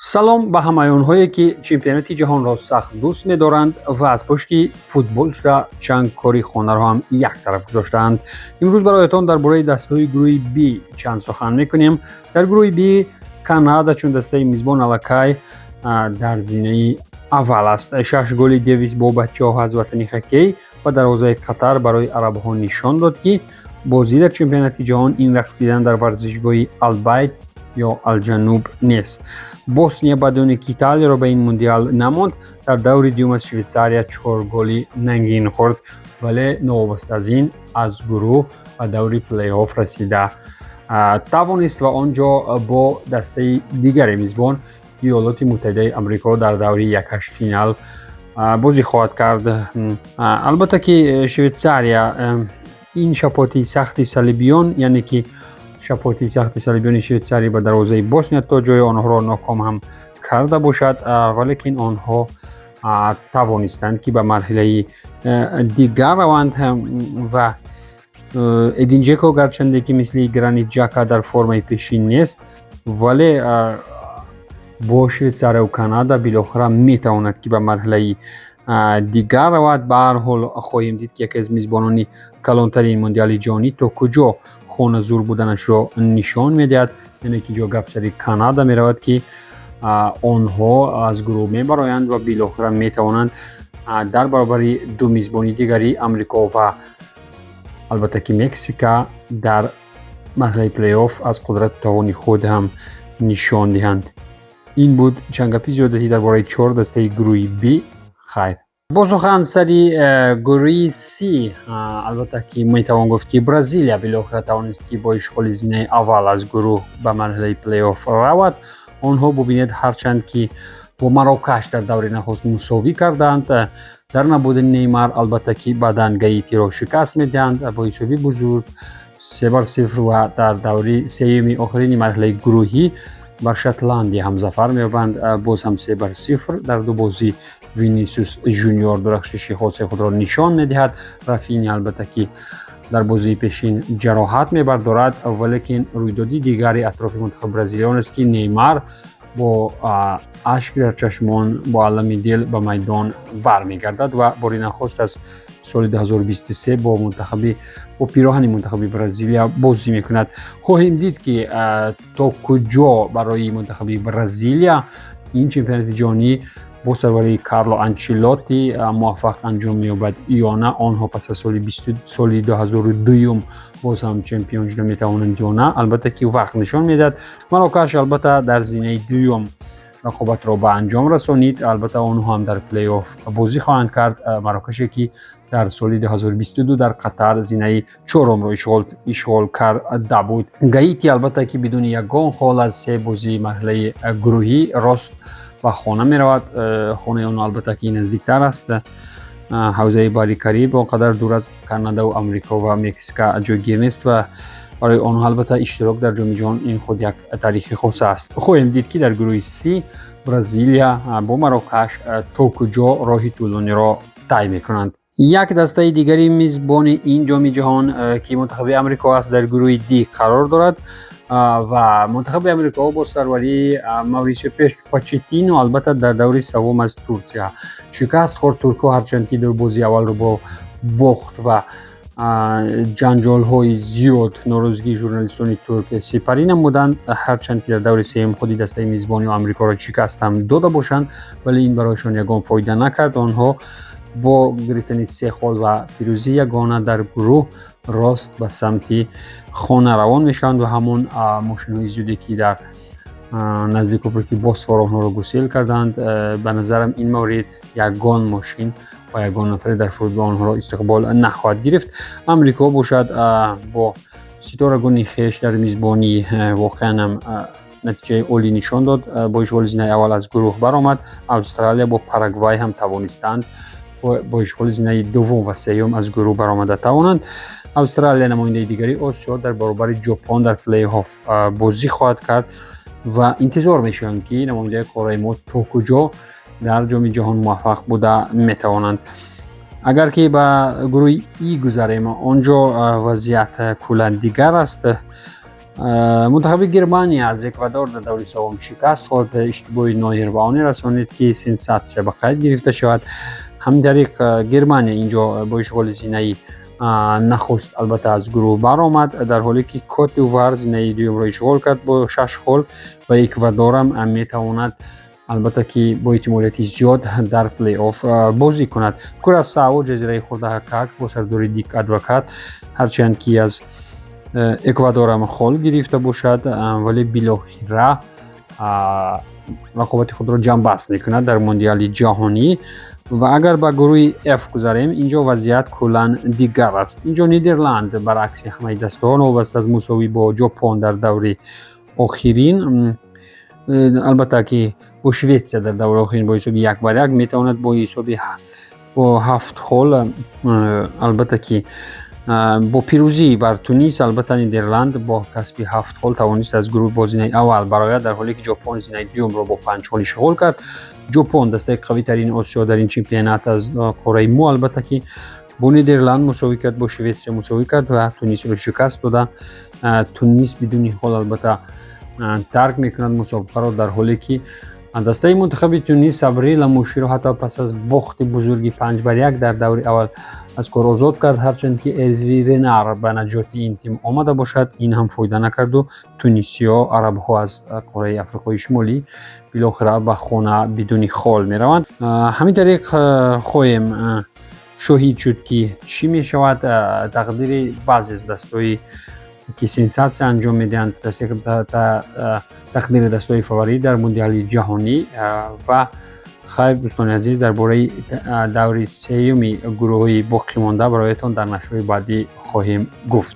Салом ба ҳамаи онҳое, ки чемпионати ҷаҳонро сахт дӯст медоранд ва аз пушти футбол шуда чанд кори хонаро ҳам як тараф гузоштаанд. Имрӯз бароятон дар бораи дастаҳои гурӯҳи Б чанд сухан мекунем. Дар гурӯҳи Б Канада чун дастаи мизбон аллакай дар зинаи аввал аст. Шаш голи Девис бо бачаҳо аз ватани хоккей ва дарвозаи Қатар барои арабҳо нишон дод, ки бозӣ дар чемпионати ҷаҳон ин рақсидан дар варзишгоҳи Албайт ё Алҷануб нест. Босния, баъди оне ки Италияро ба ин мундиал намонд, дар даври дуюм аз Швейтсария чор голи нангин хӯрд, вале новобаста аз ин аз гурӯҳ ба даври плей-офф расида тавонист ва он ҷо бо дастаи дигари мизбон, Иёлоти Муттаҳидаи Амрико, дар даври якҳаштфинал бозӣ хоҳад кард. Албатта ки Швейтсария ин шапоти сахти салибиён, яъне ки шапоти сахти салибиёни Швейтсария ба дарвозаи Босния то ҷои онҳоро ноком ҳам карда бошад, валекин онҳо тавонистанд, ки ба марҳилаи дигар раванд. Ва Эдин Ҷеко, гарчанде ки мисли Гранит Ҷака дар формаи пешин нест, вале бо Швейтсарияву Канада билохира метавонад, ки ба марҳилаи дигар равад. Ба ҳар ҳол, хоҳем дид, ки яке аз мизбонони калонтарин мундиали ҷаҳонӣ то куҷо хоназур буданашро нишон медиҳад. Яъне ки ҷо гап сари Канада меравад, ки онҳо аз гурӯҳ мебароянд ва билохира метавонанд дар баробари ду мизбони дигари, Амрико ва албатта ки Мексика, дар марҳилаи плей-офф аз қудрату тавони худ ҳам нишон диҳанд. Ин буд чанд гапи зиёдатӣ дар бораи чор дастаи гурӯҳи Б. Хайр, бо сухан сари гурӯҳи С. Албатта ки метавон гуфт, ки Бразилия билохира тавонист, ки бо ишғоли зинаи аввал аз гурӯҳ ба марҳилаи плей-офф равад. Онҳо, бубинед, ҳарчанд ки бо Марокаш дар даври нахуст мусовӣ карданд, дар набудани Неймар, албатта ки баъдан Гаитиро шикаст медиҳанд бо ҳисоби бузург 3-0 ва дар даври сеюми охирини марҳилаи гурӯҳӣ бар Шотландия ҳам зафар меёбанд, боз ҳам 3-0. Дар ду бозӣ Винисиус Жуниор дурахшиши хоси худро нишон медиҳад. Рафиня, албатта ки дар бозии пешин ҷароҳат мебардорад, валекин рӯйдоди дигари атрофи мунтахаби Бразилия он аст, ки Неймар бо ашк дар чашмон, бо алами дил ба майдон бармегардад ва бори нахуст аз соли 2023 бо мунтахаби, бо пироҳани мунтахаби Бразилия бозӣ мекунад. Хоҳем дид, ки то куҷо барои мунтахаби Бразилия ин чемпионати ҷаҳонӣ бо сарварии Карло Анчелотти муваффақ анҷом меёбад ё на, онҳо пас аз соли 2002 боз ҳам чемпион шуда метавонанд ё на, албатта ки вақт нишон медиҳад. Марокаш, албатта, дар зинаи дуюм рақобатро ба анҷом расонид. Албатта, онҳо ҳам дар плей-офф бозӣ хоҳанд кард. Марокаше, ки дар соли 2022 дар Қатар зинаи чорумро ишғол карда буд. Гаити, албатта ки бидуни ягон хол аз се бозии марҳилаи гурӯҳӣ рост ба хона меравад. Хонаи онҳо, албатта ки наздиктар аст, ҳавзаи баҳри Кариб он қадар дур аз Канадаву Амрико ва Мексика ҷойгир нест ва барои онҳо, албатта, иштирок дар Ҷоми ҷаҳон ин худ як таърихи хоса аст. Хоҳем дид, ки дар гурӯҳи Си Бразилия бо Марокаш то куҷо роҳи тӯлониро тай мекунанд. Як дастаи дигари мизбони ин Ҷоми ҷаҳон, ки мунтахаби Амрико аст, дар гурӯҳи Д қарор дорад ва мунтахаби Амрико бо сарварии Маврисио Почеттино, албатта, дар даври севум аз Турсия шикаст хӯрд. Туркҳо, ҳарчанд ки дар бозии аввалро бо бохт ва ҷанҷолҳои зиёд, норозигии журналистони турк сипарӣ намуданд, ҳарчанд ки дар даври сеюм худи дастаи мизбони Амрикоро шикаст ҳам дода бошанд, вале ин барояшон ягон фоида накард. Онҳо бо гирифтани се хол ва пирӯзии ягона дар гурӯҳ рост ба самти хона равон мешаванд ва ҳамон мошинҳои зиёде, ки дар назди кӯпруки Босфор онҳоро гусел карданд, ба назарам, ин маврид ягон мошин ва ягон нафаре дар фурудгоҳ онҳоро истиқбол нахоҳад гирифт. Амрико бошад, бо ситорагони хеш дар мизбонӣ воқеан ҳам натиҷаи олӣ нишон дод, бо ишғоли зинаи аввал аз гурӯҳ баромад. Австралия бо Парагвай ҳам тавонистанд бо ишғоли зинаи дуввум ва сеюм аз гурӯҳ баромада тавонанд. Австралия, намояндаи дигари Осиё, дар баробари Ҷопон дар плей-офф бозӣ хоҳад кард ва интизор мешаванд, ки намояндаи қораи мо то куҷо дар Ҷоми ҷаҳон муваффақ буда метавонанд. Агар ки ба гурӯҳи И гузарем, он ҷо вазъият куллан дигар аст. Мунтахаби Германия аз Эквадор дар даври севум шикаст хӯрд. Иштибоҳи Нойер ба оне расонид, ки сенсатсия ба қайд гирифта шавад. Ҳамин тариқ, Германия инҷо бо ишғоли зинаи нахуст, албатта, аз гурӯҳ баромад, дар ҳоле ки Кот-д'Ивуар зинаи дуюмро ишғол кард бо шаш хол ва Эквадорам метавонад, албатта, ки бо эҳтимолияти зиёд дар плей-офф бозӣ кунад. Курасао, ҷазираи хурдакак, бо сардори Дик Адвокат, ҳарчанд ки аз Эквадорам хол гирифта бошад, вале билохира рақобати худро ҷамъбаст мекунад дар Мундиали ҷаҳонӣ. Ва агар ба гурӯҳи F гузарем, инҷо вазъият куллан дигар аст. Инҷо Нидерланд, баръакси ҳамаи дастаҳо, новобаста аз мусовӣ бо Ҷопон дар даври охирин, албатта ки бо Шветсия дар даври охирин бо ҳисоби 1-1, метавонад бо ҳисоби бо ҳафт хол, албатта ки бо пирӯзӣ бар Тунис, албатта, Нидерланд бо касби ҳафт хол тавонист аз гурӯҳ бо зинаи аввал барояд, дар ҳоле ки Ҷопон зинаи дуюмро бо панҷ хол ишғол кард. Ҷопон, дастаи қавитарини Осиё дар ин чемпионат аз қораи мо, албатта ки бо Нидерланд мусовӣ кард, бо Шветсия мусовӣ кард ва Тунисро шикаст дода. Тунис бидуни хол, албатта, тарк мекунад мусобиқаро, дар ҳоле ки дастаи мунтахаби Тунис Сабри Ламуширо ҳатто пас аз бохти бузурги 5-1 дар даври аввал аз кор озод кард. Ҳарчанд ки Эрви Ренар ба наҷоти ин тим омада бошад, ин ҳам фоида накарду тунисиё, арабҳо аз қораи Африқои Шимолӣ, билохира ба хона бидуни хол мераванд. Ҳамин тариқ, хоҳем шоҳид шуд, ки чӣ мешавад тақдири баъзе аз дастҳои ки сенсатсия анҷом медиҳанд, тақдири дастҳои фаворит дар Мундиали ҷаҳонӣ. Ва хайр, дӯстони азиз, дар бораи даври сеюми гурӯҳҳои боқимонда бароятон дар нашрҳои баъдӣ хоҳем гуфт.